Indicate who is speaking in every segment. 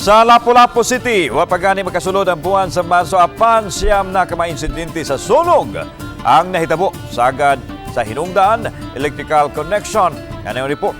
Speaker 1: Sa Lapu-Lapu City, wa pa gani makasulod ang buwan sa Marso apan 9 na ka mga insidente sa sunog ang nahitabo sagad sa hinungdan electrical connection. Ano yung report?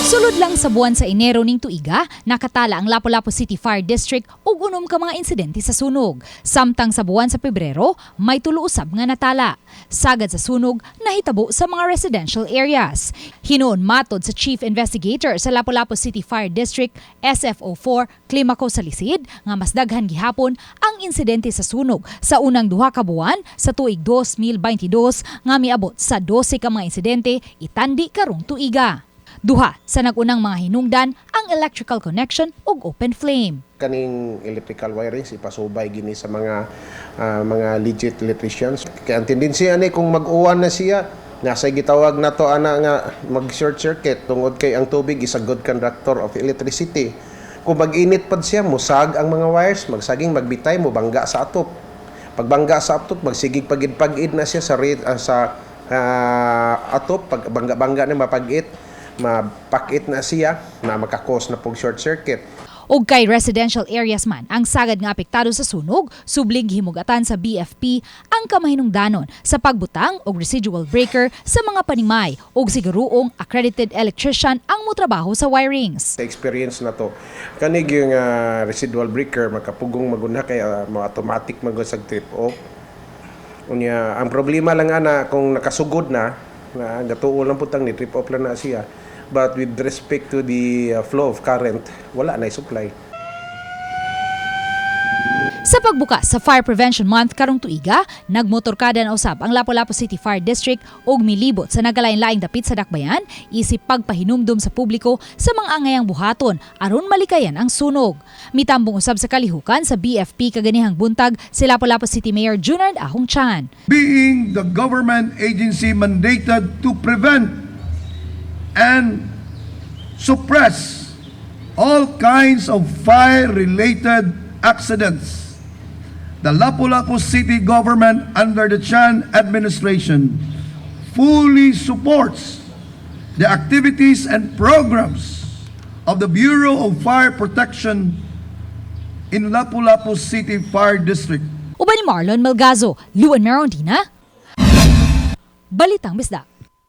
Speaker 2: Sulod lang sa buwan sa Enero ning tuiga, nakatala ang Lapu-Lapu City Fire District og 6 ka mga insidente sa sunog. Samtang sa buwan sa Pebrero, may 3 usab nga natala. Sagad sa sunog, nahitabo sa mga residential areas. Hinuon matod sa Chief Investigator sa Lapu-Lapu City Fire District, SFO4, Climaco Salisid, nga mas daghan gihapon ang insidente sa sunog sa unang 2 ka buwan sa tuig 2022 nga miabot sa 12 ka mga insidente itandi karong tuiga. 2 sa nag-unang mga hinungdan ang electrical connection ug open flame.
Speaker 3: Kaning electrical wirings, ipasubay gini sa mga legit electricians. Kaya ang tendency ani kung mag-uwan na siya, nasa gitawag nato ana nga mag short circuit tungod kay ang tubig is a good conductor of electricity. Kung mag-init pad siya, musag ang mga wires, magsaging magbitay, mo bangga sa atop. Pagbangga sa atop, magsigig pagid-pagid na siya sa rate, sa atop. Pag bangga-bangga na, mapag-it, mapakit na siya na maka-cause na pog short circuit.
Speaker 2: Og kay residential areas man ang sagad nga apektado sa sunog, subling gihimugatan sa BFP ang kamahinungdanon sa pagbutang og residual breaker sa mga panimay ug siguruong accredited electrician ang motrabaho sa wirings.
Speaker 3: Sa experience na to, kanig yung residual breaker makapugong maguna kay mo automatic magud sa trip off. Unya, ang problema lang ana kung nakasugod na na gatuo lang putang ni trip off lang na siya. But with respect to the flow of current, wala na supply.
Speaker 2: Sa pagbuka sa Fire Prevention Month karong tuiga, nagmotorkada na usab ang Lapu-Lapu City Fire District ug milibot sa nagkalain-laing dapit sa dakbayan isip pagpahinumdom sa publiko sa mga angayang buhaton aron malikayan ang sunog. Mitambong usab sa kalihukan sa BFP kaganihang buntag si Lapu-Lapu City Mayor Junard Ahong Chan.
Speaker 4: Being the government agency mandated to prevent and suppress all kinds of fire-related accidents, the Lapu-Lapu City government under the Chan administration fully supports the activities and programs of the Bureau of Fire Protection in Lapu-Lapu City Fire District.
Speaker 2: Uban ni Marlon Melgazo, Luan Merondina, Balitang Bisdak.